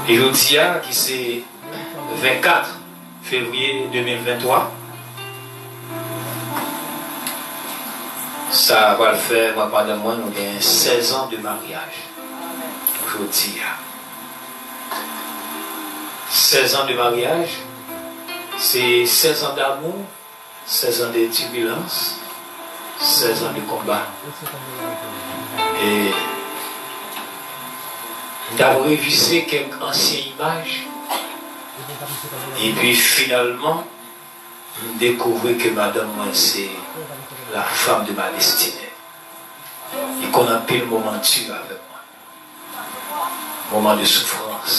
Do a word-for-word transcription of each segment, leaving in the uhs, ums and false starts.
Jodi a, ki se vennkat fevriye de mil venntwa, sa pral fè mwen ak madanm mwen, nou gen sèz an de maryaj. Jodi a. Sèz an de maryaj, se sèz an damou, sèz an de tibilans, sèz an de konba. E m t ap revize kèk ansyen imaj, epi finalman, m dekouvri ke madanm mwen se la femme de ma destinée. Li konn anpil moman di avèk mwen. Moman de soufrans.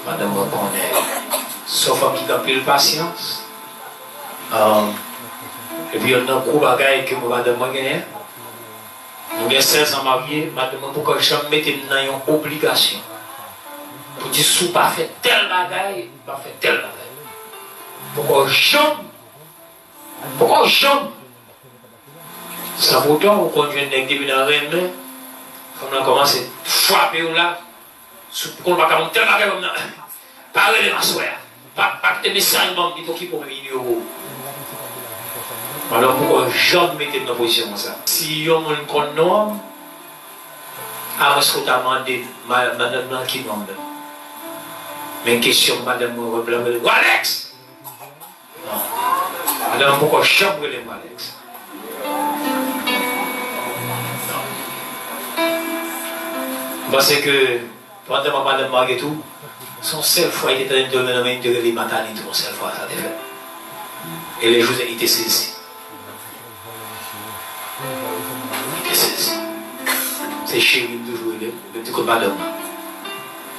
Madanm mwen konnen se yon fanm ki gen anpil pasyans. Um, epi yonn nan gwo bagay ke mwen madanm mwen genyen, nou gen sèz an marye, madanm mwen poko janm mete m nan yon obligasyon pou di si w pa fè tèl bagay, w pa fè tèl bagay. Poko janm, poko janm. Sanpoutan, ou konn jwenn nèg depi nan renmen, fanm nan kòmanse frape w la, si w konn pa ka ban m tèl bagay, fanm nan, pa rele m aswè a. Pa, pa kite mesaj ban m, li t okipe w, li inyore w. Madanm poko janm mete m nan pozisyon konsa. Si yon moun konn non m, amwens ke w ta mande ma-, madanm nan ki non m menm. Men kesyon madanm mwen, wè, w Alex! Non. Madanm poko janm rele m Alex. M panse ke pandan m ak madanm marye tou, se yon sèl fwa li te tande m te rele, men li te rele Matani tou, yon sèl fwa sa te fèt. E lè Jozèf, li te sezi. Li te sezi. Se cheri m toujou rele m, menm ti kote madanm nan.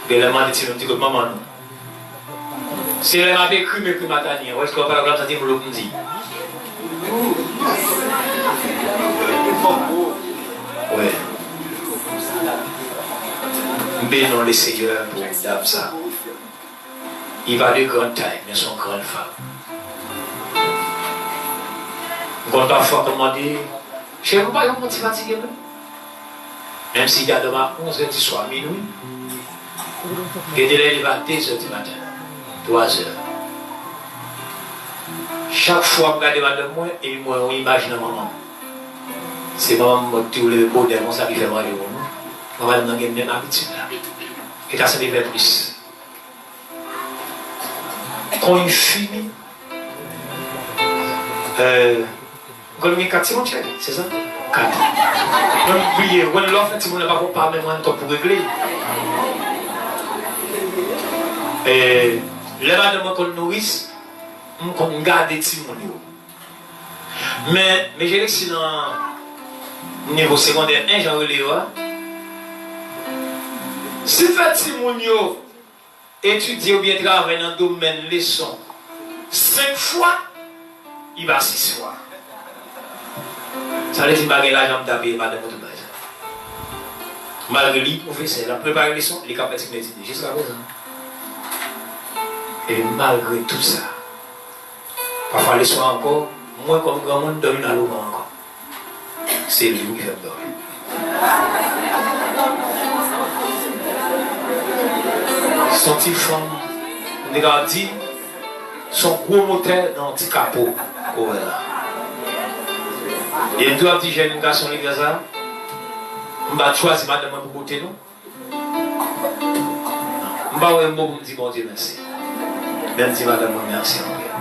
Gen lè m mande ti menm ti kote manman nou. Se lè m ap ekri, m ekri Matani an. Wè, èske w pa wè m santi m lou pou m di? Wè. M beni non Lesenyè pou dam sa. Li pa de grande taille, men se yon grann fanm. M konn pafwa konn mande, cheri, ou pa janm santi fatige, non? Menm si li ta dòmi a onz è di swa, minwi, gen de lè li leve a de zè di maten, twa zè. Chak fwa m gade madanm mwen, epi m wè yon imaj nan manman m. Se manman m mwen ki toujou leve bonè konsa, ki fè manje pou nou. Mwen, madanm nan gen menm abitid la. E ta sanble fè plis. Quand il finit, euh, m konn gen kat timoun, cheri, se sa? Kat. Mwen, m bliye, when love fè timoun nan pa, pa menm mwen kòb pou regle. E lè madanm mwen konn nouris, m konn gade timoun yo. Men, men Jelexi nan nivo segondè en, jan rele yo a, si fè timoun yo etidye oubyen travay nan domèn leson senk fwa, li pa sis fwa. Sa vle di m pa gen lajan m ta peye madanm mwen tout bagay sa. Malgre li pwofesè, l ap prepare leson, li ka fè ti etidye jiska prezan. E malgre tout sa, pafwa leswa ankò, mwen kòm granmoun dòmi nan loma ankò. Se li ki fè m dòmi. Se yon ti fanm, m te ka di, se yon gwo motè nan yon ti kapo ke w wè la. E m tou ap di jèn gason legliz la, m pa t chwazi madanm mwen pou bote non. M pa wè mo pou m di Bondye mèsi. Men m di madanm mwen mèsi anpil.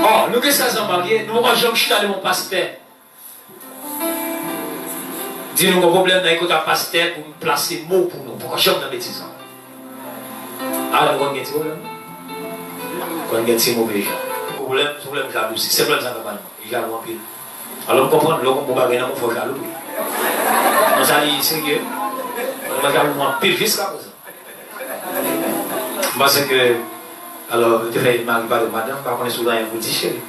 Ò, nou gen sèz an marye, nou poko janm chita devan yon pastè. Di nou gon pwoblèm nan ekota pastè pou m plase mo pou nou. Poko janm nan betiz an. A, nou konn gen ti pwoblèm. Konn gen ti move jan. Pwoblèm, pwoblèm jalouzi. Se pwoblèm sa nan pa nou. Li jalou anpil. Alò, m konprann, lè w gon bon bagay nan men w, fò w jalou wi. Non, sa li serye. Mwen jalou anpil jiska prezan. M panse ke, alò, yo te fè mari pale madanm, m pa konnen si w gen anyen pou di, cheri.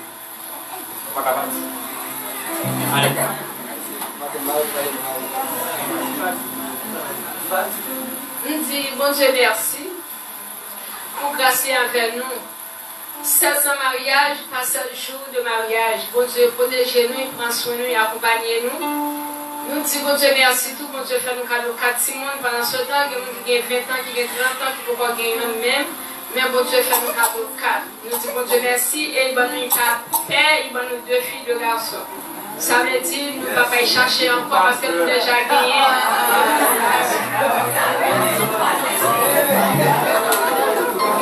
M di Bondye mèsi pou gras li anvè nou. Sèz an maryaj, pa sèz jou de maryaj. Bondye pwoteje nou, pran swen nou, akonpanye nou. Nou di Bondye mèsi tou, Bondye fè nou kado kat timoun. Pandan se tan, gen moun ki gen ven tan, ki gen trant an, ki poko gen yonn menm, men Bondye fè nou kado kat. Nou di Bondye mèsi e li ban nou yon ka pè, li ban nou de fi, de gason. Sa vle di nou p ap al chache ankò paske nou deja genyen.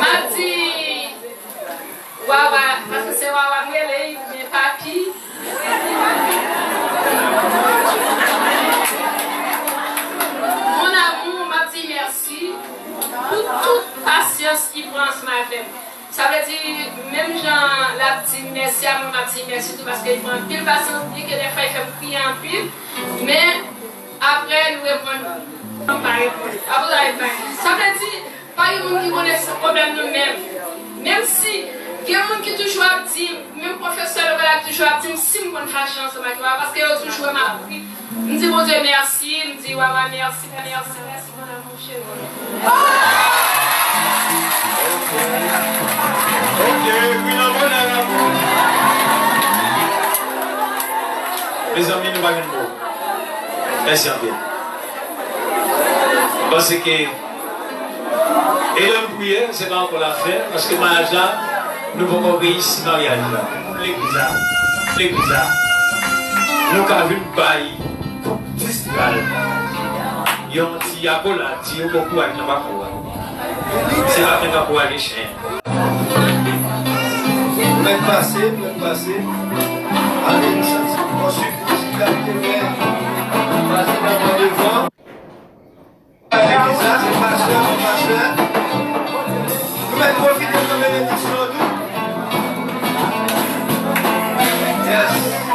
M ap di Wawa, paske se Wawa m rele, men papi. Mon amour, m ap di mèsi pou tout pasyans li pran ansanm avè m. Sa vle di, menm jan l ap di m mèsi a, mwen m ap di mèsi tou, paske li pran anpil pasyans, byen ke dèfwa li fè m kriye anpil, men apre li reponn, li pa reponn. Apre sa, li pa. Sa vle di, pa gen moun ki konnen se pwoblèm nou menm. Menm si gen moun ki toujou ap di m, menm pwofesè lekòl la toujou ap di m si m konn fache ansanm ak yo, paske yo toujou wè m ap ri. M di Bondye mèsi, m di Wawa mèsi, mèsi, mèsi, mon amour chéri. Ok, wi, nan bonè. Mezanmi, nou pa gen mo. Mèsi anpil. M panse ke e lè m priye, se pa ankò lafen, paske maryaj la, nou poko reyisi maryaj la. Legliz la, legliz la, nou ka vin bay koup distral yon ti akolad, di yo bon kouraj nan pako a. Se pa fèk ankouraje chen. Mèt pase, mèt pase. Ale, nou santi nou konstwi pou ti kalite mwen. Pase nan mwen devan. Legliz la, se pastè, pastè. Nou mèt pwofite pran benediksyon tou. Yes.